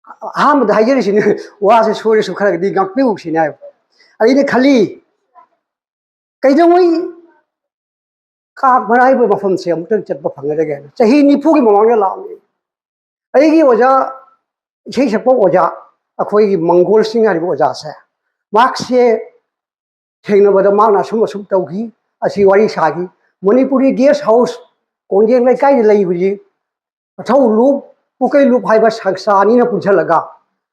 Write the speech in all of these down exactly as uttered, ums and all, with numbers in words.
ꯑꯍꯥꯟꯕꯗ ꯍꯥꯏꯖꯔꯤꯁꯤꯅꯤ, ꯋꯥꯁꯦ ꯁꯣꯏꯔꯁꯨ ꯈꯔꯒꯗꯤ ꯉꯥꯛꯄꯤꯌꯨ ꯁꯤꯅꯤ ꯍꯥꯏꯕ꯫ ꯑꯩꯅ ꯈꯜꯂꯤ, ꯀꯩꯗꯧꯉꯩ ꯀꯥꯛ ꯃꯔꯥꯏꯕ ꯃꯐꯝꯁꯦ ꯑꯃꯨꯛꯇꯪ ꯆꯠꯄ ꯐꯪꯒꯗꯒꯦ ꯍꯥꯏꯅ꯫ ꯆꯍꯤ ꯅꯤꯐꯨꯒꯤ ꯃꯃꯥꯡꯗ ꯂꯥꯛꯑꯝꯃꯤ꯫ ꯑꯩꯒꯤ ꯑꯣꯖꯥ, ꯏꯁꯩ ꯁꯛꯄ ꯑꯣꯖꯥ, ꯑꯩꯈꯣꯏꯒꯤ ꯃꯪꯒꯣꯜ ꯁꯤꯡ ꯍꯥꯏꯔꯤꯕ ꯑꯣꯖꯥꯁꯦ, ꯃꯍꯥꯛꯁꯦ ꯊꯦꯡꯅꯕꯗ ꯃꯍꯥꯛꯅ ꯑꯁꯨꯝ ꯑꯁꯨꯝ ꯇꯧꯈꯤ꯫ ꯑꯁꯤ ꯋꯥꯔꯤ ꯁꯥꯈꯤ꯫ ꯃꯅꯤꯄꯨꯔꯒꯤ ꯒꯦꯁ ꯍꯥꯎꯁ ꯀꯣꯟꯖꯦꯡ ꯂꯩꯀꯥꯏꯗ ꯂꯩꯕꯁꯤ, ꯑꯊꯧ ꯂꯨꯞ, ꯄꯨꯀꯩ ꯂꯨꯞ ꯍꯥꯏꯕ ꯁꯪꯁꯊꯥ ꯑꯅꯤꯅ ꯄꯨꯟꯁꯤꯜꯂꯒ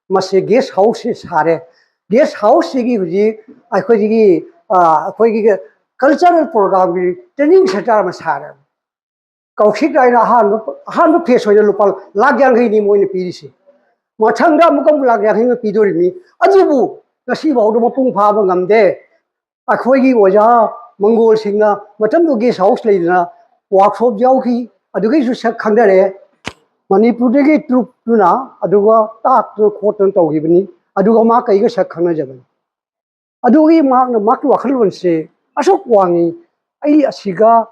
ꯃꯁꯤ ꯒꯦꯁ ꯍꯥꯎꯁꯁꯤ ꯁꯥꯔꯦ꯫ ꯒꯦꯁ ꯍꯥꯎꯁꯁꯤꯒꯤ ꯍꯧꯖꯤꯛ ꯑꯩꯈꯣꯏꯒꯤ, ꯑ, ꯑꯩꯈꯣꯏꯒꯤ ꯀꯜꯆꯔꯦꯜ ꯄ꯭ꯔꯣꯒ꯭ꯔꯥꯝꯒꯤ ꯇ꯭ꯔꯦꯅꯤꯡ ꯁꯦꯟꯇꯔ ꯑꯃ ꯁꯥꯔꯦ꯫ ꯀꯧꯁꯤꯛ ꯍꯥꯏꯅ ꯑꯍꯥꯟꯕ, ꯑꯍꯥꯟꯕ ꯐꯦꯁ ꯑꯣꯏꯅ ꯂꯨꯄꯥ ꯂꯥꯈ ꯌꯥꯡꯈꯩꯅꯤ ꯃꯣꯏꯅ ꯄꯤꯔꯤꯁꯤ꯫ ꯃꯊꯪꯗ ꯑꯃꯨꯛꯀ ꯑꯃꯨꯛ ꯂꯥꯈ ꯌꯥꯡꯈꯩ ꯑꯃ ꯄꯤꯗꯣꯔꯤꯕꯅꯤ꯫ ꯑꯗꯨꯕꯨ ꯉꯁꯤ ꯐꯥꯎꯗ ꯃꯄꯨꯡ ꯐꯥꯕ ꯉꯝꯗꯦ꯫ ꯑꯩꯈꯣꯏꯒꯤ ꯑꯣꯖꯥ ꯃꯪꯒꯣꯜꯁꯤꯡꯅ ꯃꯇꯝꯗꯨ ꯒꯦꯁ ꯍꯥꯎꯁ ꯂꯩꯗꯅ ꯋꯥꯔꯛꯁꯣꯞ ꯌꯥꯎꯈꯤ, ꯑꯗꯨꯒꯤꯁꯨ ꯁꯛ ꯈꯪꯅꯔꯦ꯫ ꯃꯅꯤꯄꯨꯔꯗꯒꯤ ꯇ꯭ꯔꯨꯞꯇꯨꯅ ꯑꯗꯨꯒ ꯇꯥꯛꯇꯅ ꯈꯣꯠꯇꯅ ꯇꯧꯈꯤꯕꯅꯤ꯫ ꯑꯗꯨꯒ ꯃꯥ ꯀꯩꯒ ꯁꯛ ꯈꯪꯅꯖꯕꯅꯤ꯫ ꯑꯗꯨꯒꯤ ꯃꯍꯥꯛꯅ, ꯃꯍꯥꯛꯀꯤ ꯋꯥꯈꯜꯂꯣꯟꯁꯦ ꯑꯁꯨꯛ ꯋꯥꯡꯉꯤ, ꯑꯩ ꯑꯁꯤꯒ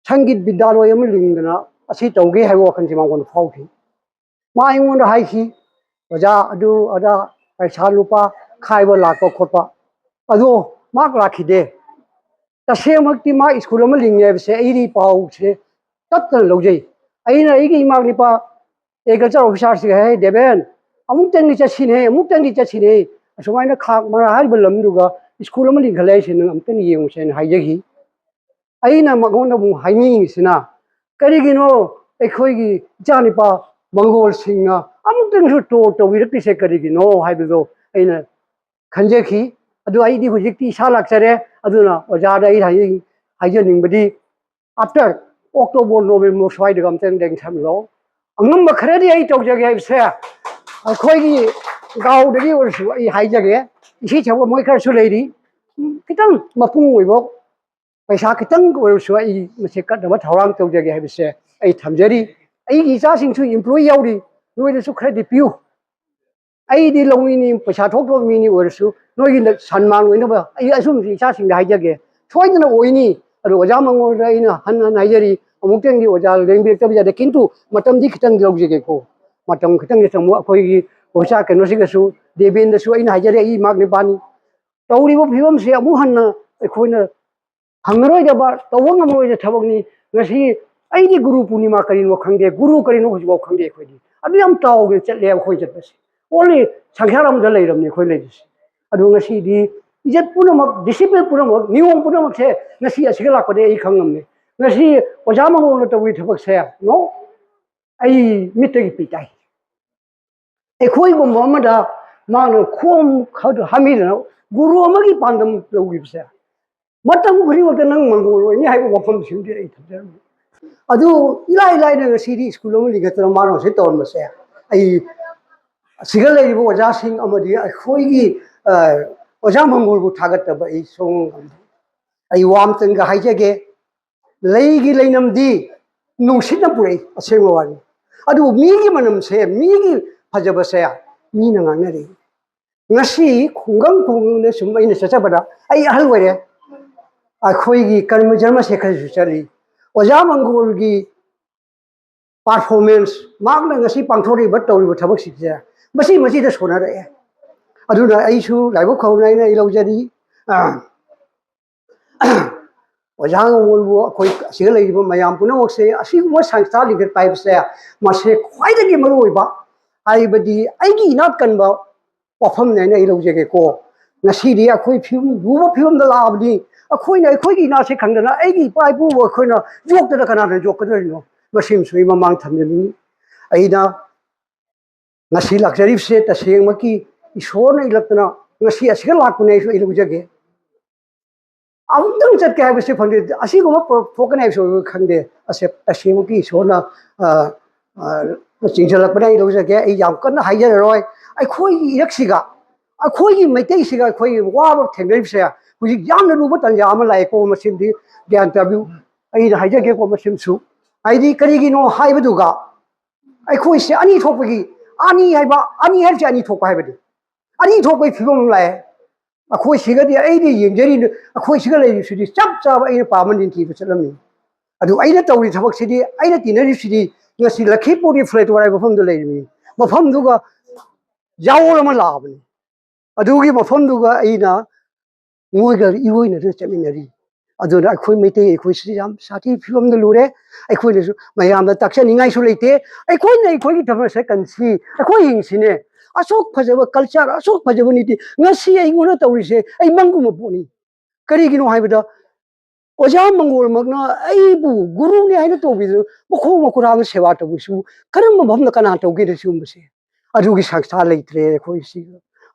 ꯁꯪꯒꯤꯠ ꯕꯤꯗ꯭ꯌꯥꯂꯣꯏ ꯑꯃ ꯂꯤꯡꯗꯅ ꯑꯁꯤ ꯇꯧꯒꯦ ꯍꯥꯏꯕ ꯋꯥꯈꯜꯁꯦ ꯃꯉꯣꯟꯗ ꯐꯥꯎꯈꯤ꯫ ꯃꯥ ꯑꯩꯉꯣꯟꯗ ꯍꯥꯏꯈꯤ, "ꯑꯣꯖꯥ, ꯑꯗꯨ ꯑꯗꯥ ꯄꯩꯁꯥ ꯂꯨꯄꯥ ꯈꯥꯏꯕ ꯂꯥꯛꯄ ꯈꯣꯠꯄ, ꯑꯗꯣ ꯃꯍꯥꯛ ꯂꯥꯛꯈꯤꯗꯦ"꯫ ꯇꯁꯦꯡꯃꯛꯇꯤ ꯃꯥ ꯁ꯭ꯀꯨꯜ ꯑꯃ ꯂꯤꯡꯉꯦ ꯍꯥꯏꯕꯁꯦ ꯑꯩꯗꯤ ꯄꯥꯎꯁꯦ ꯇꯞꯇꯅ ꯂꯧꯖꯩ꯫ ꯑꯩꯅ ꯑꯩꯒꯤ ꯏꯃꯥ ꯅꯤꯄꯥ ꯑꯦꯒ꯭ꯔꯤꯀꯜꯆꯔ ꯑꯣꯐꯤꯁꯥꯔꯁꯤꯡ ꯍꯥꯏ, "ꯗꯦꯕꯦꯟ, ꯑꯃꯨꯛꯇꯪꯗꯤ ꯆꯠꯁꯤꯅꯦ, ꯑꯃꯨꯛꯇꯪꯗꯤ ꯆꯠꯁꯤꯅꯦ, ꯑꯁꯨꯃꯥꯏꯅ ꯈꯥꯛ ꯃꯔꯥ ꯍꯥꯏꯔꯤꯕ ꯂꯝꯗꯨꯒ ꯁ꯭ꯀꯨꯜ ꯑꯃ ꯂꯤꯡꯈꯠꯂꯦ ꯍꯥꯏꯁꯦ, ꯅꯪ ꯑꯃꯨꯛꯇꯪ ꯌꯦꯡꯉꯨꯁꯦꯅ" ꯍꯥꯏꯖꯈꯤ꯫ ꯑꯩꯅ ꯃꯉꯣꯟꯗ ꯑꯃꯨꯛ ꯍꯥꯏꯅꯤꯡꯉꯤꯁꯤꯅ, ꯀꯔꯤꯒꯤꯅꯣ ꯑꯩꯈꯣꯏꯒꯤ ꯏꯆꯥꯅꯤꯄꯥ ꯃꯪꯒꯣꯜꯁꯤꯡꯅ ꯑꯃꯨꯛꯇꯪꯁꯨ ꯇꯣꯔ ꯇꯧꯕꯤꯔꯛꯇ꯭ꯔꯤꯁꯦ ꯀꯔꯤꯒꯤꯅꯣ ꯍꯥꯏꯕꯗꯣ ꯑꯩꯅ ꯈꯟꯖꯈꯤ꯫ ꯑꯗꯨ ꯑꯩꯗꯤ ꯍꯧꯖꯤꯛꯇꯤ ꯏꯁꯥ ꯂꯥꯛꯆꯔꯦ꯫ ꯑꯗꯨꯅ ꯑꯣꯖꯥꯗ ꯑꯩ ꯍꯥꯏꯖ-, ꯍꯥꯏꯖꯅꯤꯡꯕꯗꯤ, ꯑꯥꯐꯇꯔ ꯑꯣꯛꯇꯣꯕꯔ, ꯅꯣꯕꯦꯝꯕꯔ ꯁ꯭ꯋꯥꯏꯗꯒ ꯑꯝꯇꯪ ꯂꯦꯡꯁꯟꯂꯣ꯫ ꯑꯉꯝꯕ ꯈꯔꯗꯤ ꯑꯩ ꯇꯧꯖꯒꯦ ꯍꯥꯏꯕꯁꯦ ꯑꯩꯈꯣꯏꯒꯤ ꯒꯥꯎꯗꯒꯤ ꯑꯣꯏꯔꯁꯨ ꯑꯩ ꯍꯥꯏꯖꯒꯦ꯫ ꯏꯁꯩ ꯁꯛꯄ ꯃꯣꯏ ꯈꯔꯁꯨ ꯂꯩꯔꯤ, ꯈꯤꯇꯪ ꯃꯄꯨꯡ ꯑꯣꯏꯕ ꯄꯩꯁꯥ ꯈꯤꯇꯪ ꯑꯣꯏꯔꯁꯨ ꯑꯩ ꯃꯁꯤ ꯀꯠꯅꯕ ꯊꯧꯔꯥꯡ ꯇꯧꯖꯒꯦ ꯍꯥꯏꯕꯁꯦ ꯑꯩ ꯊꯝꯖꯔꯤ꯫ ꯑꯩꯒꯤ ꯏꯆꯥꯁꯤꯡꯁꯨ ꯏꯝꯄ꯭ꯂꯣꯌꯤ ꯌꯥꯎꯔꯤ, ꯅꯣꯏꯗꯁꯨ ꯈꯔꯗꯤ ꯄꯤꯌꯨ꯫ ꯑꯩꯗꯤ ꯂꯧꯃꯤꯅꯤ, ꯄꯩꯁꯥ ꯊꯣꯛꯇꯕ ꯃꯤꯅꯤ ꯑꯣꯏꯔꯁꯨ ꯅꯣꯏꯒꯤ ꯁꯟꯃꯥꯟ ꯑꯣꯏꯅꯕ ꯑꯩ ꯑꯁꯨꯝꯕꯁꯤ ꯏꯆꯥꯁꯤꯡꯗ ꯍꯥꯏꯖꯒꯦ꯫ ꯁꯣꯏꯗꯅ ꯑꯣꯏꯅꯤ꯫ ꯑꯗꯣ ꯑꯣꯖꯥ ꯃꯉꯣꯟꯗ ꯑꯩꯅ ꯍꯟꯅ ꯍꯟꯅ ꯍꯥꯏꯖꯔꯤ, ꯑꯃꯨꯛꯇꯪꯗꯤ ꯑꯣꯖꯥ ꯂꯦꯡꯕꯤꯔꯛꯇꯕ ꯌꯥꯗꯦ, ꯀꯤꯟꯇꯨ ꯃꯇꯝꯗꯤ ꯈꯤꯇꯪꯗꯤ ꯂꯧꯖꯒꯦꯀꯣ꯫ ꯃꯇꯝ ꯈꯤꯇꯪꯗꯤ ꯆꯪꯕ ꯑꯩꯈꯣꯏꯒꯤ ꯑꯣꯖꯥ ꯀꯩꯅꯣꯁꯤꯒꯁꯨ, ꯗꯦꯕꯦꯟꯗꯁꯨ ꯑꯩꯅ ꯍꯥꯏꯖꯔꯦ, ꯑꯩ ꯏꯃꯥꯛ ꯅꯤꯄꯥꯅꯤ꯫ ꯇꯧꯔꯤꯕ ꯐꯤꯕꯝꯁꯦ ꯑꯃꯨꯛ ꯍꯟꯅ ꯑꯩꯈꯣꯏꯅ ꯍꯪꯉꯔꯣꯏꯗꯕ, ꯇꯧꯕ ꯉꯝꯃꯔꯣꯏꯗꯕ ꯊꯕꯛꯅꯤ꯫ ꯉꯁꯤ ꯑꯩꯗꯤ ꯒꯨꯔꯨ ꯄꯨꯔꯅꯤꯃꯥ ꯀꯔꯤꯅꯣ ꯈꯪꯗꯦ, ꯒꯨꯔꯨ ꯀꯔꯤꯅꯣ ꯍꯧꯖꯤꯛꯐꯥꯎ ꯈꯪꯗꯦ꯫ ꯑꯩꯈꯣꯏꯗꯤ ꯑꯗꯨ ꯌꯥꯝ ꯆꯥꯎꯅ ꯆꯠꯂꯦ ꯑꯩꯈꯣꯏ ꯆꯠꯄꯁꯦ꯫ ꯑꯣꯟꯂꯤ ꯁꯪꯁꯥꯔ ꯑꯃꯗ ꯂꯩꯔꯕꯅꯤ ꯑꯩꯈꯣꯏ ꯂꯩꯔꯤꯁꯦ꯫ ꯑꯗꯨ ꯉꯁꯤꯗꯤ ꯏꯖꯠ ꯄꯨꯝꯅꯃꯛ, ꯗꯤꯁꯤꯄ꯭ꯂꯤꯟ ꯄꯨꯝꯅꯃꯛ, ꯅꯤꯌꯣꯝ ꯄꯨꯝꯅꯃꯛꯁꯦ ꯉꯁꯤ ꯑꯁꯤꯒ ꯂꯥꯛꯄꯗꯒꯤ ꯑꯩ ꯈꯪꯉꯝꯃꯦ꯫ ꯉꯁꯤ ꯑꯣꯖꯥ ꯃꯉꯣꯟꯗ ꯇꯧꯔꯤ ꯊꯕꯛꯁꯦ, ꯅꯣ, ꯑꯩ ꯃꯤꯠꯇꯒꯤ ꯄꯤ ꯇꯥꯏ꯫ ꯑꯩꯈꯣꯏꯒꯨꯝꯕ ꯑꯃꯗ ꯃꯥꯅ ꯈꯣꯝ ꯈꯔ ꯍꯥꯞꯄꯤꯗꯅ ꯒꯨꯔꯨ ꯑꯃꯒꯤ ꯄꯥꯟꯗꯝ ꯂꯧꯈꯤꯕꯁꯦ, ꯃꯇꯝ ꯈꯨꯗꯤꯡꯃꯛꯇ ꯅꯪ ꯃꯪꯒꯣꯜ ꯑꯣꯏꯅꯤ ꯍꯥꯏꯕ ꯋꯥꯐꯝꯁꯤꯃꯗꯤ ꯑꯩ ꯊꯝꯖꯔꯝꯃꯤ꯫ ꯑꯗꯨ ꯏꯂꯥꯏ ꯂꯥꯏꯅ ꯉꯁꯤꯗꯤ ꯁ꯭ꯀꯨꯜ ꯑꯃ ꯂꯤꯡꯈꯠꯇꯅ ꯃꯥꯅ ꯉꯁꯤ ꯇꯧꯔꯝꯕꯁꯦ, ꯑꯩ ꯑꯁꯤꯒ ꯂꯩꯔꯤꯕ ꯑꯣꯖꯥꯁꯤꯡ ꯑꯃꯗꯤ ꯑꯩꯈꯣꯏꯒꯤ, ꯑ, ꯑꯣꯖꯥ ꯃꯪꯒꯣꯜꯕꯨ ꯊꯥꯒꯠꯇꯕ ꯑꯩ ꯁꯨꯡꯉꯝ ꯉꯝꯗꯦ꯫ ꯑꯩ ꯋꯥ ꯑꯃꯇꯪꯒ ꯍꯥꯏꯖꯒꯦ, ꯂꯩꯒꯤ ꯂꯩꯅꯝꯗꯤ ꯅꯨꯡꯁꯤꯠꯅ ꯄꯨꯔꯛꯏ, ꯑꯁꯦꯡꯕ ꯋꯥꯅꯤ꯫ ꯑꯗꯨꯕꯨ ꯃꯤꯒꯤ ꯃꯅꯝꯁꯦ, ꯃꯤꯒꯤ ꯐꯖꯕꯁꯦ ꯃꯤꯅ ꯉꯥꯡꯅꯔꯤ꯫ ꯉꯁꯤ ꯈꯨꯡꯒꯪ ꯈꯨꯡꯒꯪꯗ ꯁꯨꯝ ꯑꯩꯅ ꯆꯠꯆꯕꯗ, ꯑꯩ ꯑꯍꯜ ꯑꯣꯏꯔꯦ, ꯑꯩꯈꯣꯏꯒꯤ ꯀꯔꯃ ꯖꯔꯃꯁꯦ ꯈꯔꯁꯨ ꯆꯠꯂꯤ꯫ ꯑꯣꯖꯥ ꯃꯪꯒꯣꯜꯒꯤ ꯄꯥꯔꯐꯣꯔꯃꯦꯟꯁ, ꯃꯍꯥꯛꯅ ꯉꯁꯤ ꯄꯥꯡꯊꯣꯔꯛꯏꯕ, ꯇꯧꯔꯤꯕ ꯊꯕꯛꯁꯤꯡꯁꯦ ꯃꯁꯤ ꯃꯁꯤꯗ ꯁꯣꯟꯅꯔꯛꯑꯦ꯫ ꯑꯗꯨꯅ ꯑꯩꯁꯨ ꯂꯥꯏꯕꯛ ꯐꯕꯅ ꯑꯩꯅ ꯑꯩ ꯂꯧꯖꯔꯤ꯫ ꯑ, ꯑꯣꯖꯥ ꯃꯪꯒꯣꯜꯕꯨ ꯑꯩꯈꯣꯏ ꯑꯁꯤꯗ ꯂꯩꯔꯤꯕ ꯃꯌꯥꯝ ꯄꯨꯝꯅꯃꯛꯁꯦ, ꯑꯁꯤꯒꯨꯝꯕ ꯁꯪꯁꯊꯥ ꯂꯤꯡꯈꯠꯄ ꯍꯥꯏꯕꯁꯦ ꯃꯁꯤ ꯈ꯭ꯋꯥꯏꯗꯒꯤ ꯃꯔꯨ ꯑꯣꯏꯕ, ꯍꯥꯏꯕꯗꯤ ꯑꯩꯒꯤ ꯏꯅꯥꯛ ꯀꯟꯕ ꯋꯥꯐꯝꯅꯦ ꯍꯥꯏꯅ ꯑꯩ ꯂꯧꯖꯒꯦꯀꯣ꯫ ꯉꯁꯤꯗꯤ ꯑꯩꯈꯣꯏ ꯐꯤꯕꯝ, ꯂꯨꯕ ꯐꯤꯕꯝꯗ ꯂꯥꯛꯑꯕꯅꯤ꯫ ꯑꯩꯈꯣꯏꯅ ꯑꯩꯈꯣꯏꯒꯤ ꯏꯅꯥꯛꯁꯦ ꯈꯪꯗꯅ ꯑꯩꯒꯤ ꯏꯄꯥ ꯏꯄꯨꯕꯨ ꯑꯩꯈꯣꯏꯅ ꯌꯣꯛꯇꯅ ꯀꯅꯥꯅ ꯌꯣꯛꯀꯗꯣꯔꯤꯅꯣ? ꯃꯁꯤꯃꯁꯨ ꯑꯩ ꯃꯃꯥꯡ ꯊꯝꯖꯅꯤꯡꯉꯤ꯫ ꯑꯩꯅ ꯉꯁꯤ ꯂꯥꯛꯆꯔꯤꯕꯁꯦ ꯇꯁꯦꯡꯃꯛꯀꯤ ꯏꯁꯣꯔꯅ ꯏꯜꯂꯛꯇꯅ ꯉꯁꯤ ꯑꯁꯤꯗ ꯂꯥꯛꯄꯅꯦ ꯍꯥꯏꯁꯨ ꯑꯩ ꯂꯧꯖꯒꯦ꯫ ꯑꯃꯨꯛꯇꯪ ꯆꯠꯀꯦ ꯍꯥꯏꯕꯁꯨ ꯐꯪꯗꯦ, ꯑꯁꯤꯒꯨꯝꯕ ꯄꯣ-, ꯊꯣꯛꯀꯅꯤ ꯍꯥꯏꯕꯁꯨ ꯈꯪꯗꯦ꯫ ꯑꯁꯦ ꯇꯁꯦꯡꯃꯛꯀꯤ ꯏꯁꯣꯔꯅ, ꯑ, ꯑ, ꯆꯤꯡꯁꯤꯜꯂꯛꯄꯅ ꯑꯩ ꯂꯧꯖꯒꯦ꯫ ꯑꯩ ꯌꯥꯝ ꯀꯟꯅ ꯍꯥꯏꯖꯔꯔꯣꯏ꯫ ꯑꯩꯈꯣꯏꯒꯤ ꯏꯔꯛꯁꯤꯒ, ꯑꯩꯈꯣꯏꯒꯤ ꯃꯩꯇꯩꯁꯤꯒ ꯑꯩꯈꯣꯏꯒꯤ ꯋꯥꯕ ꯊꯦꯡꯅꯔꯤꯕꯁꯦ ꯍꯧꯖꯤꯛ ꯌꯥꯝꯅ ꯂꯨꯕ ꯇꯥꯟꯖꯥ ꯑꯃ ꯂꯥꯛꯑꯦꯀꯣ꯫ ꯃꯁꯤꯃꯗꯤ ꯒ꯭ꯌꯥꯟ ꯇꯥꯕꯤꯌꯨ꯫ ꯑꯩꯅ ꯍꯥꯏꯖꯒꯦꯀꯣ ꯃꯁꯤꯃꯁꯨ꯫ ꯍꯥꯏꯗꯤ ꯀꯔꯤꯒꯤꯅꯣ ꯍꯥꯏꯕꯗꯨꯒ, ꯑꯩꯈꯣꯏꯁꯦ ꯑꯅꯤ ꯊꯣꯛꯄꯒꯤ, ꯑꯅꯤ ꯍꯥꯏꯕ, ꯑꯅꯤ ꯍꯥꯏꯔꯤꯁꯦ ꯑꯅꯤ ꯊꯣꯛꯄ ꯍꯥꯏꯕꯅꯤ꯫ ꯑꯅꯤ ꯊꯣꯛꯄꯒꯤ ꯐꯤꯕꯝ ꯑꯃ ꯂꯥꯛꯑꯦ꯫ ꯑꯩꯈꯣꯏ ꯁꯤꯒꯗꯤ, ꯑꯩꯗꯤ ꯌꯦꯡꯖꯔꯤ, ꯑꯩꯈꯣꯏ ꯁꯤꯒ ꯂꯩꯔꯤꯁꯤꯗꯤ ꯆꯞ ꯆꯥꯕ ꯑꯩꯅ ꯄꯥꯝꯕ ꯅꯤꯡꯊꯤꯕ ꯆꯠꯂꯝꯃꯤ꯫ ꯑꯗꯨ ꯑꯩꯅ ꯇꯧꯔꯤ ꯊꯕꯛꯁꯤꯗꯤ, ꯑꯩꯅ ꯇꯤꯟꯅꯔꯤꯁꯤꯗꯤ ꯉꯁꯤ ꯂꯈꯤꯄꯨꯔꯒꯤ ꯐ꯭ꯂꯦꯠ ꯋꯥꯔꯥꯏ ꯃꯐꯝꯗꯨ ꯂꯩꯔꯤꯕꯅꯤ꯫ ꯃꯐꯝꯗꯨꯒ ꯌꯥꯑꯣꯜ ꯑꯃ ꯂꯥꯛꯑꯕꯅꯤ꯫ ꯑꯗꯨꯒꯤ ꯃꯐꯝꯗꯨꯒ ꯑꯩꯅ ꯃꯣꯏꯒ ꯏꯔꯣꯏꯅꯗꯨꯅ ꯆꯠꯃꯤꯟꯅꯔꯤ꯫ ꯑꯗꯨꯅ ꯑꯩꯈꯣꯏ ꯃꯩꯇꯩ ꯑꯩꯈꯣꯏꯁꯤ ꯌꯥꯝ ꯁꯥꯊꯤ ꯐꯤꯕꯝꯗ ꯂꯨꯔꯦ꯫ ꯑꯩꯈꯣꯏꯅꯁꯨ ꯃꯌꯥꯝꯗ ꯇꯥꯛꯆꯅꯤꯡꯉꯥꯏꯁꯨ ꯂꯩꯇꯦ꯫ ꯑꯩꯈꯣꯏꯅ ꯑꯩꯈꯣꯏꯒꯤ ꯙꯔꯃꯁꯦ ꯀꯟꯁꯤ, ꯑꯩꯈꯣꯏ ꯍꯤꯡꯁꯤꯅꯦ꯫ ꯑꯁꯨꯛ ꯐꯖꯕ ꯀꯜꯆꯔ, ꯑꯁꯨꯛ ꯐꯖꯕ ꯅꯤꯇꯤ ꯉꯁꯤ ꯑꯩꯉꯣꯟꯗ ꯇꯧꯔꯤꯁꯦ ꯑꯩ ꯃꯪꯒꯨꯝꯕ ꯄꯣꯠꯅꯤ꯫ ꯀꯔꯤꯒꯤꯅꯣ ꯍꯥꯏꯕꯗ ꯑꯣꯖꯥ ꯃꯪꯒꯣꯜꯃꯛꯅ ꯑꯩꯕꯨ ꯒꯨꯔꯨꯅꯤ ꯍꯥꯏꯅ ꯇꯧꯕꯤꯗꯨ ꯃꯈꯣꯡ ꯃꯈꯨꯔꯥꯡꯅ ꯁꯦꯕꯥ ꯇꯧꯕꯁꯨ ꯀꯔꯝꯕ ꯃꯐꯝꯗ ꯀꯅꯥ ꯇꯧꯒꯦꯅ ꯁꯤꯒꯨꯝꯕꯁꯦ? ꯑꯗꯨꯒꯤ ꯁꯪꯁꯊꯥ ꯂꯩꯇ꯭ꯔꯦ ꯑꯩꯈꯣꯏꯁꯤ꯫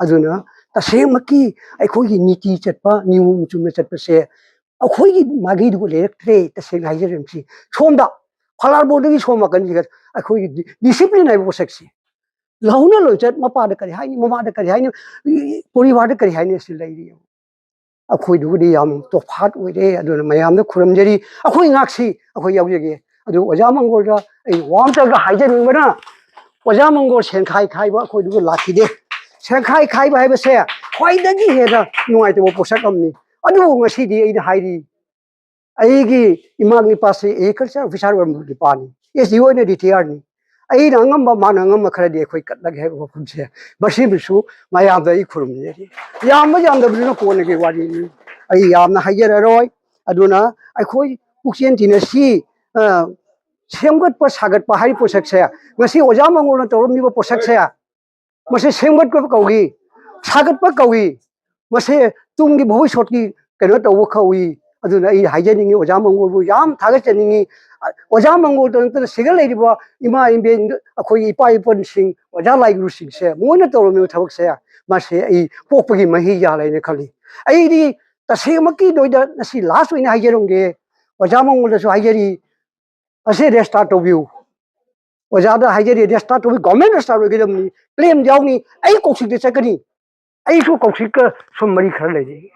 ꯑꯗꯨꯅ ꯇꯁꯦꯡꯃꯛꯀꯤ ꯑꯩꯈꯣꯏꯒꯤ ꯅꯤꯇꯤ ꯆꯠꯄ, ꯅꯤꯌꯣꯝ ꯆꯨꯝꯅ ꯆꯠꯄꯁꯦ ꯑꯩꯈꯣꯏꯒꯤ ꯃꯥꯏꯀꯩꯗꯨꯒ ꯂꯩꯔꯛꯇ꯭ꯔꯦ꯫ ꯇꯁꯦꯡꯅ ꯍꯥꯏꯖꯔꯤꯕꯁꯤ ꯁꯣꯝꯗ ꯐꯂꯥꯔꯕꯣꯗꯒꯤ ꯁꯣꯝ ꯅꯥꯀꯟꯁꯤꯒ ꯑꯩꯈꯣꯏꯒꯤ ꯗꯤ-, ꯗꯤꯁꯤꯄ꯭ꯂꯤꯟ ꯍꯥꯏꯕ ꯄꯣꯠꯁꯛꯁꯤ ꯂꯧꯅ ꯂꯣꯟꯆꯠ, ꯃꯄꯥꯗ ꯀꯔꯤ ꯍꯥꯏꯅꯤ, ꯃꯃꯥꯗ ꯀꯔꯤ ꯍꯥꯏꯅꯤ, ꯄꯣꯔꯤꯕꯥꯔꯗ ꯀꯔꯤ ꯍꯥꯏꯅꯤ, ꯑꯁꯤ ꯂꯩꯔꯤ꯫ ꯑꯩꯈꯣꯏꯗꯨꯕꯨꯗꯤ ꯌꯥꯝ ꯇꯣꯐꯥꯠ ꯑꯣꯏꯔꯦ꯫ ꯑꯗꯨꯅ ꯃꯌꯥꯝꯗ ꯈꯨꯔꯨꯝꯖꯔꯤ, ꯑꯩꯈꯣꯏ ꯉꯥꯛꯁꯤ, ꯑꯩꯈꯣꯏ ꯌꯥꯎꯖꯒꯦ꯫ ꯑꯗꯨ ꯑꯣꯖꯥ ꯃꯪꯒꯣꯜꯗ ꯑꯩ ꯋꯥ ꯑꯝꯇꯒ ꯍꯥꯏꯖꯅꯤꯡꯕꯅ, ꯑꯣꯖꯥ ꯃꯪꯒꯣꯜ ꯁꯦꯟꯈꯥꯏ ꯈꯥꯏꯕ ꯑꯩꯈꯣꯏꯗꯨꯕꯨ ꯂꯥꯛꯈꯤꯗꯦ꯫ ꯁꯦꯟꯈꯥꯏ ꯈꯥꯏꯕ ꯍꯥꯏꯕꯁꯦ ꯈ꯭ꯋꯥꯏꯗꯒꯤ ꯍꯦꯟꯅ ꯅꯨꯡꯉꯥꯏꯇꯕ ꯄꯣꯠꯁꯛ ꯑꯃꯅꯤ꯫ ꯑꯗꯨꯕꯨ ꯉꯁꯤꯗꯤ ꯑꯩꯅ ꯍꯥꯏꯔꯤ, ꯑꯩꯒꯤ ꯏꯃꯥ ꯅꯤꯄꯥꯁꯤ ꯑꯦꯒ꯭ꯔꯤꯀꯜꯆꯔ ꯑꯣꯐꯤꯁꯥꯔ ꯑꯣꯏꯔꯝꯕ ꯅꯤꯄꯥꯅꯤ, ꯑꯦꯁ ꯗꯤ ꯑꯣꯏꯅ ꯔꯤꯇꯤꯌꯥꯔꯅꯤ꯫ ꯑꯩꯅ ꯑꯉꯝꯕ, ꯃꯥꯅ ꯑꯉꯝꯕ ꯈꯔꯗꯤ ꯑꯩꯈꯣꯏ ꯀꯠꯂꯒꯦ ꯍꯥꯏꯕ ꯋꯥꯐꯝꯁꯦ, ꯃꯁꯤꯃꯁꯨ ꯃꯌꯥꯝꯗ ꯑꯩ ꯈꯨꯔꯨꯝꯖꯔꯤ꯫ ꯌꯥꯝꯕ ꯌꯥꯝꯗꯕꯗꯨꯅ ꯀꯣꯟꯅꯒꯤ ꯋꯥꯔꯤꯅꯤ, ꯑꯩ ꯌꯥꯝꯅ ꯍꯥꯏꯖꯔꯔꯣꯏ꯫ ꯑꯗꯨꯅ ꯑꯩꯈꯣꯏ ꯄꯨꯛꯆꯦꯜ ꯊꯤꯅ ꯁꯤ, ꯑ, ꯁꯦꯝꯒꯠꯄ ꯁꯥꯒꯠꯄ ꯍꯥꯏꯔꯤꯕ ꯄꯣꯠꯁꯛꯁꯦ, ꯉꯁꯤ ꯑꯣꯖꯥ ꯃꯪꯒꯣꯜꯅ ꯇꯧꯔꯝꯃꯤꯕ ꯄꯣꯠꯁꯛꯁꯦ, ꯃꯁꯤ ꯁꯦꯝꯒꯠꯄ ꯀꯧꯏ, ꯁꯥꯒꯠꯄ ꯀꯧꯏ, ꯃꯁꯤ ꯇꯨꯡꯒꯤ ꯚꯕꯤꯁ꯭ꯌꯠꯀꯤ ꯀꯩꯅꯣ ꯇꯧꯕ ꯀꯧꯏ꯫ ꯑꯗꯨꯅ ꯑꯩ ꯍꯥꯏꯖꯅꯤꯡꯉꯤ, ꯑꯣꯖꯥ ꯃꯪꯒꯣꯜꯕꯨ ꯌꯥꯝ ꯊꯥꯒꯠꯆꯅꯤꯡꯉꯤ꯫ ꯑꯣꯖꯥ ꯃꯪꯒꯣꯜꯗ ꯅꯠꯇꯅ ꯁꯤꯗ ꯂꯩꯔꯤꯕ ꯏꯃꯥ ꯏꯕꯦꯟ, ꯑꯩꯈꯣꯏꯒꯤ ꯏꯄꯥ ꯏꯄꯨꯁꯤꯡ, ꯑꯣꯖꯥ ꯂꯥꯏꯒꯨꯔꯨꯁꯤꯡꯁꯦ, ꯃꯣꯏꯅ ꯇꯧꯔꯝꯃꯤꯕ ꯊꯕꯛꯁꯦ, ꯃꯁꯤ ꯑꯩ ꯄꯣꯛꯄꯒꯤ ꯃꯍꯩ ꯌꯥꯜꯂꯦꯅ ꯈꯜꯂꯤ꯫ ꯑꯩꯗꯤ ꯇꯁꯦꯡꯃꯛꯀꯤ ꯅꯣꯏꯗ ꯉꯁꯤ ꯂꯥꯁ ꯑꯣꯏꯅ ꯍꯥꯏꯖꯔꯝꯒꯦ, ꯑꯣꯖꯥ ꯃꯪꯒꯣꯜꯗꯁꯨ ꯍꯥꯏꯖꯔꯤ, ꯑꯁꯤ ꯔꯦꯁꯇꯥꯔ ꯇꯧꯕꯤꯌꯨ꯫ ꯑꯣꯖꯥꯗ ꯍꯥꯏꯖꯔꯤ, ꯔꯦꯁꯇꯥꯔ ꯇꯧꯕꯤꯌꯨ, ꯒꯣꯔꯃꯦꯟ ꯔꯦꯁꯇꯥꯔ ꯑꯣꯏꯒꯗꯕꯅꯤ, ꯀ꯭ꯂꯦꯝ ꯌꯥꯎꯅꯤ, ꯑꯩ ꯀꯧꯁꯤꯛꯇ ꯆꯠꯀꯅꯤ꯫ ꯑꯩꯁꯨ ꯀꯧꯁꯤꯛꯀ ꯁꯨꯝ ꯃꯔꯤ ꯈꯔ ꯂꯩꯔꯤ꯫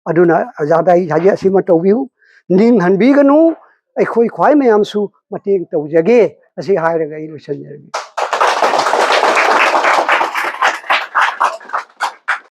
ꯑꯗꯨꯅ ꯑꯣꯖꯥꯗ ꯑꯩ ꯍꯥꯏꯖꯩ, ꯑꯁꯤꯃ ꯇꯧꯕꯤꯌꯨ, ꯅꯤꯡꯍꯟꯕꯤꯒꯅꯨ, ꯑꯩꯈꯣꯏ ꯈ꯭ꯋꯥꯏ ꯃꯌꯥꯝꯁꯨ ꯃꯇꯦꯡ ꯇꯧꯖꯒꯦ꯫ ꯑꯁꯤ ꯍꯥꯏꯔꯒ ꯑꯩ ꯂꯣꯏꯁꯤꯟꯖꯔꯒꯦ꯫